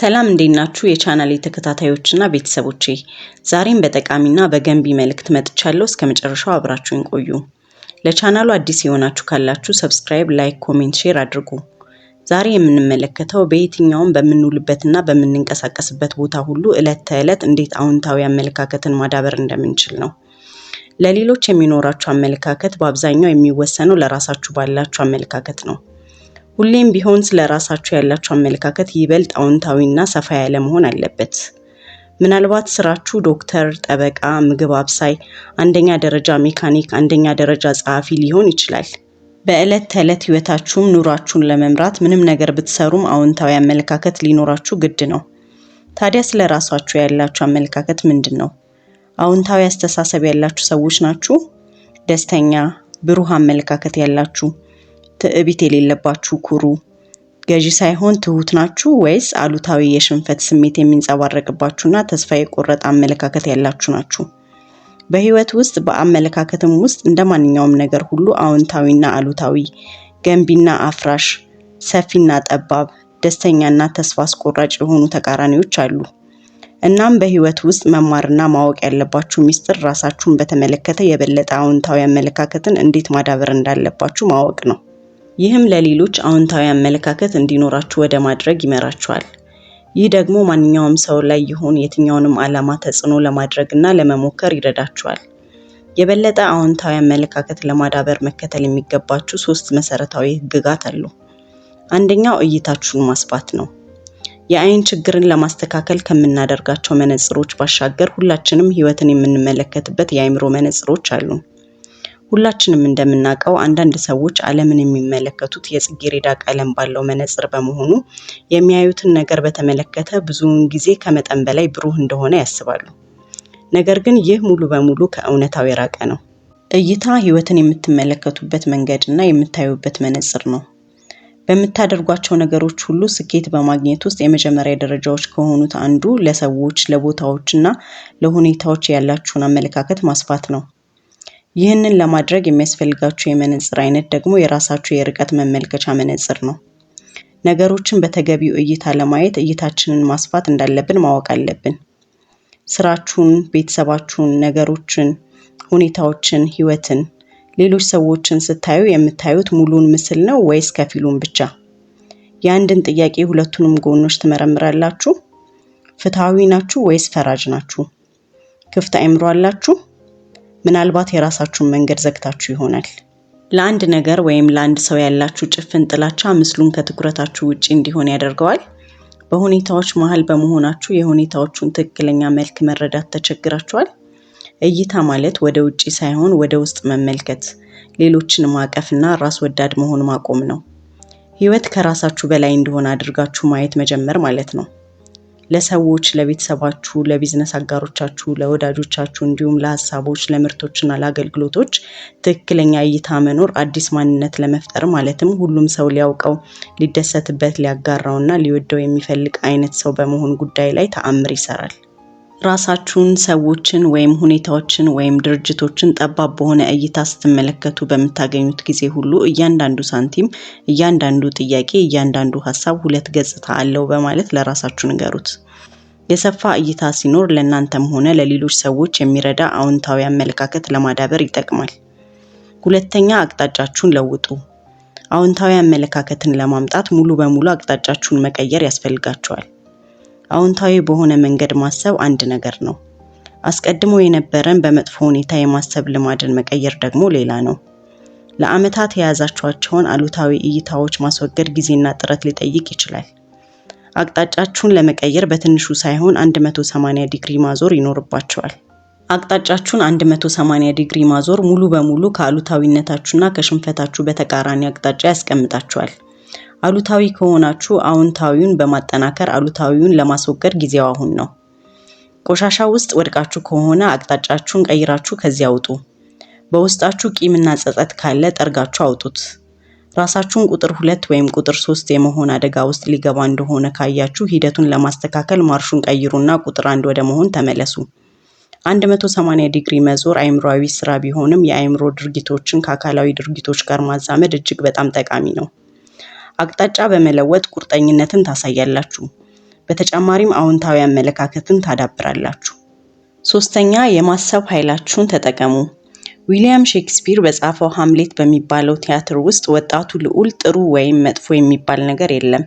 ሰላም፣ እንዴት ናችሁ? የቻናሌ ተከታታዮችና ቤተሰቦቼ፣ ዛሬም በጠቃሚና በገንቢ መልእክት መጥቻለሁ። እስከ መጨረሻው አብራችሁን ቆዩ። ለቻናሉ አዲስ የሆናችሁ ካላችሁ subscribe፣ like፣ comment፣ share አድርጉ። ዛሬ የምንመለከተው በየትኛውም በምንውልበትና በምንንቀሳቀስበት ቦታ ሁሉ ዕለት ተዕለት እንዴት አዎንታዊ አመለካከትን ማዳበር እንደምንችል ነው። ለሌሎች የሚኖራችሁ አመለካከት በአብዛኛው የሚወሰነው ለራሳችሁ ባላችሁ አመለካከት ነው። ሁሌም ቢሆን ስለ ራሳችሁ ያላችሁ አመለካከት ይበልጥ አዎንታዊና ሰፋ ያለ መሆን አለበት። ምናልባት ስራችሁ ዶክተር፣ ጠበቃ፣ ምግብ አብሳይ፣ አንደኛ ደረጃ ሜካኒክ፣ አንደኛ ደረጃ ጸሐፊ ሊሆን ይችላል። በዕለት ተዕለት ህይወታችሁም ኑሯችሁን ለመምራት ምንም ነገር ብትሰሩም አዎንታዊ አመለካከት ሊኖራችሁ ግድ ነው። ታዲያ ስለ ራሳችሁ ያላችሁ አመለካከት ምንድን ነው? አዎንታዊ አስተሳሰብ ያላችሁ ሰዎች ናችሁ? ደስተኛ፣ ብሩህ አመለካከት ያላችሁ፣ ትዕቢት የሌለባችሁ፣ ኩሩ፣ ገዢ ሳይሆን ትሁት ናችሁ ወይስ አሉታዊ የሽንፈት ስሜት የሚንጸባረቅባችሁና ተስፋ የቆረጠ አመለካከት ያላችሁ ናችሁ? በህይወት ውስጥ በአመለካከትም ውስጥ እንደ ማንኛውም ነገር ሁሉ አዎንታዊና አሉታዊ፣ ገንቢና አፍራሽ፣ ሰፊና ጠባብ፣ ደስተኛና ተስፋ አስቆራጭ የሆኑ ተቃራኒዎች አሉ። እናም በህይወት ውስጥ መማርና ማወቅ ያለባችሁ ሚስጥር ራሳችሁን በተመለከተ የበለጠ አዎንታዊ አመለካከትን እንዴት ማዳበር እንዳለባችሁ ማወቅ ነው። ይህም ለሌሎች አዎንታዊ አመለካከት እንዲኖራችሁ ወደ ማድረግ ይመራችኋል። ይህ ደግሞ ማንኛውም ሰው ላይ ይሁን የትኛውንም ዓላማ ተጽዕኖ ለማድረግ እና ለመሞከር ይረዳችኋል። የበለጠ አዎንታዊ አመለካከት ለማዳበር መከተል የሚገባችሁ ሶስት መሰረታዊ ህግጋት አሉ። አንደኛው እይታችሁን ማስፋት ነው። የአይን ችግርን ለማስተካከል ከምናደርጋቸው መነጽሮች ባሻገር ሁላችንም ህይወትን የምንመለከትበት የአእምሮ መነጽሮች አሉን። ሁላችንም እንደምናውቀው አንዳንድ ሰዎች ዓለምን የሚመለከቱት የጽጌረዳ ቀለም ባለው መነጽር በመሆኑ የሚያዩትን ነገር በተመለከተ ብዙውን ጊዜ ከመጠን በላይ ብሩህ እንደሆነ ያስባሉ። ነገር ግን ይህ ሙሉ በሙሉ ከእውነታው የራቀ ነው። እይታ ህይወትን የምትመለከቱበት መንገድ እና የምታዩበት መነጽር ነው። በምታደርጓቸው ነገሮች ሁሉ ስኬት በማግኘት ውስጥ የመጀመሪያ ደረጃዎች ከሆኑት አንዱ ለሰዎች፣ ለቦታዎች እና ለሁኔታዎች ያላችሁን አመለካከት ማስፋት ነው። ይህንን ለማድረግ የሚያስፈልጋችሁ የመነጽር አይነት ደግሞ የራሳችሁ የርቀት መመልከቻ መነጽር ነው። ነገሮችን በተገቢው እይታ ለማየት እይታችንን ማስፋት እንዳለብን ማወቅ አለብን። ስራችሁን፣ ቤተሰባችሁን፣ ነገሮችን፣ ሁኔታዎችን፣ ህይወትን፣ ሌሎች ሰዎችን ስታዩ የምታዩት ሙሉን ምስል ነው ወይስ ከፊሉን ብቻ? የአንድን ጥያቄ ሁለቱንም ጎኖች ትመረምራላችሁ? ፍትሐዊ ናችሁ ወይስ ፈራጅ ናችሁ? ክፍት አእምሮ አላችሁ? ምናልባት የራሳችሁን መንገድ ዘግታችሁ ይሆናል። ለአንድ ነገር ወይም ለአንድ ሰው ያላችሁ ጭፍን ጥላቻ ምስሉን ከትኩረታችሁ ውጪ እንዲሆን ያደርገዋል። በሁኔታዎች መሀል በመሆናችሁ የሁኔታዎቹን ትክክለኛ መልክ መረዳት ተቸግራችኋል። እይታ ማለት ወደ ውጪ ሳይሆን ወደ ውስጥ መመልከት፣ ሌሎችን ማቀፍና ራስ ወዳድ መሆን ማቆም ነው። ህይወት ከራሳችሁ በላይ እንደሆነ አድርጋችሁ ማየት መጀመር ማለት ነው። ለሰዎች፣ ለቤተሰባችሁ፣ ለቢዝነስ አጋሮቻችሁ፣ ለወዳጆቻችሁ እንዲሁም ለሀሳቦች፣ ለምርቶችና ለአገልግሎቶች ትክክለኛ እይታ መኖር አዲስ ማንነት ለመፍጠር ማለትም ሁሉም ሰው ሊያውቀው፣ ሊደሰትበት፣ ሊያጋራውና ሊወደው የሚፈልግ አይነት ሰው በመሆን ጉዳይ ላይ ተአምር ይሰራል። ራሳችሁን፣ ሰዎችን ወይም ሁኔታዎችን ወይም ድርጅቶችን ጠባብ በሆነ እይታ ስትመለከቱ በምታገኙት ጊዜ ሁሉ እያንዳንዱ ሳንቲም፣ እያንዳንዱ ጥያቄ፣ እያንዳንዱ ሀሳብ ሁለት ገጽታ አለው በማለት ለራሳችሁ ንገሩት። የሰፋ እይታ ሲኖር ለእናንተም ሆነ ለሌሎች ሰዎች የሚረዳ አዎንታዊ አመለካከት ለማዳበር ይጠቅማል። ሁለተኛ፣ አቅጣጫችሁን ለውጡ። አዎንታዊ አመለካከትን ለማምጣት ሙሉ በሙሉ አቅጣጫችሁን መቀየር ያስፈልጋችኋል። አዎንታዊ በሆነ መንገድ ማሰብ አንድ ነገር ነው። አስቀድሞ የነበረን በመጥፎ ሁኔታ የማሰብ ልማድን መቀየር ደግሞ ሌላ ነው። ለዓመታት የያዛችኋቸውን አሉታዊ እይታዎች ማስወገድ ጊዜና ጥረት ሊጠይቅ ይችላል። አቅጣጫችሁን ለመቀየር በትንሹ ሳይሆን 180 ዲግሪ ማዞር ይኖርባችኋል። አቅጣጫችሁን 180 ዲግሪ ማዞር ሙሉ በሙሉ ከአሉታዊነታችሁና ከሽንፈታችሁ በተቃራኒ አቅጣጫ ያስቀምጣችኋል። አሉታዊ ከሆናችሁ አዎንታዊውን በማጠናከር አሉታዊውን ለማስወገድ ጊዜው አሁን ነው። ቆሻሻ ውስጥ ወድቃችሁ ከሆነ አቅጣጫችሁን ቀይራችሁ ከዚያ አውጡ። በውስጣችሁ ቂምና ጸጸት ካለ ጠርጋችሁ አውጡት። ራሳችሁን ቁጥር 2 ወይም ቁጥር 3 የመሆን አደጋ ውስጥ ሊገባ እንደሆነ ካያችሁ ሂደቱን ለማስተካከል ማርሹን ቀይሩና ቁጥር 1 ወደ መሆን ተመለሱ። 180 ዲግሪ መዞር አእምሯዊ ስራ ቢሆንም የአእምሮ ድርጊቶችን ከአካላዊ ድርጊቶች ጋር ማዛመድ እጅግ በጣም ጠቃሚ ነው። አቅጣጫ በመለወጥ ቁርጠኝነትን ታሳያላችሁ። በተጨማሪም አዎንታዊ አመለካከትን ታዳብራላችሁ። ሶስተኛ፣ የማሰብ ኃይላችሁን ተጠቀሙ። ዊሊያም ሼክስፒር በጻፈው ሀምሌት በሚባለው ቲያትር ውስጥ ወጣቱ ልዑል ጥሩ ወይም መጥፎ የሚባል ነገር የለም፣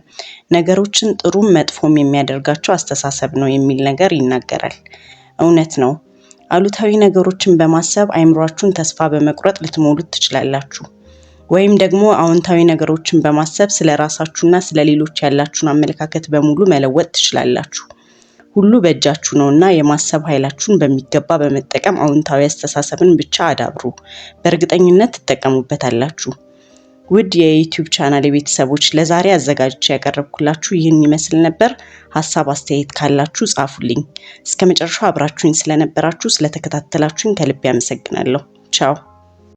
ነገሮችን ጥሩም መጥፎም የሚያደርጋቸው አስተሳሰብ ነው የሚል ነገር ይናገራል። እውነት ነው። አሉታዊ ነገሮችን በማሰብ አይምሯችሁን ተስፋ በመቁረጥ ልትሞሉት ትችላላችሁ። ወይም ደግሞ አዎንታዊ ነገሮችን በማሰብ ስለ ራሳችሁና ስለ ሌሎች ያላችሁን አመለካከት በሙሉ መለወጥ ትችላላችሁ። ሁሉ በእጃችሁ ነውና የማሰብ ኃይላችሁን በሚገባ በመጠቀም አዎንታዊ አስተሳሰብን ብቻ አዳብሩ። በእርግጠኝነት ትጠቀሙበታላችሁ። ውድ የ YouTube ቻናል ቤተሰቦች፣ ለዛሬ አዘጋጅቼ ያቀረብኩላችሁ ይህን ይመስል ነበር። ሀሳብ አስተያየት ካላችሁ ጻፉልኝ። እስከ መጨረሻው አብራችሁኝ ስለነበራችሁ፣ ስለተከታተላችሁኝ ከልቤ አመሰግናለሁ። ቻው።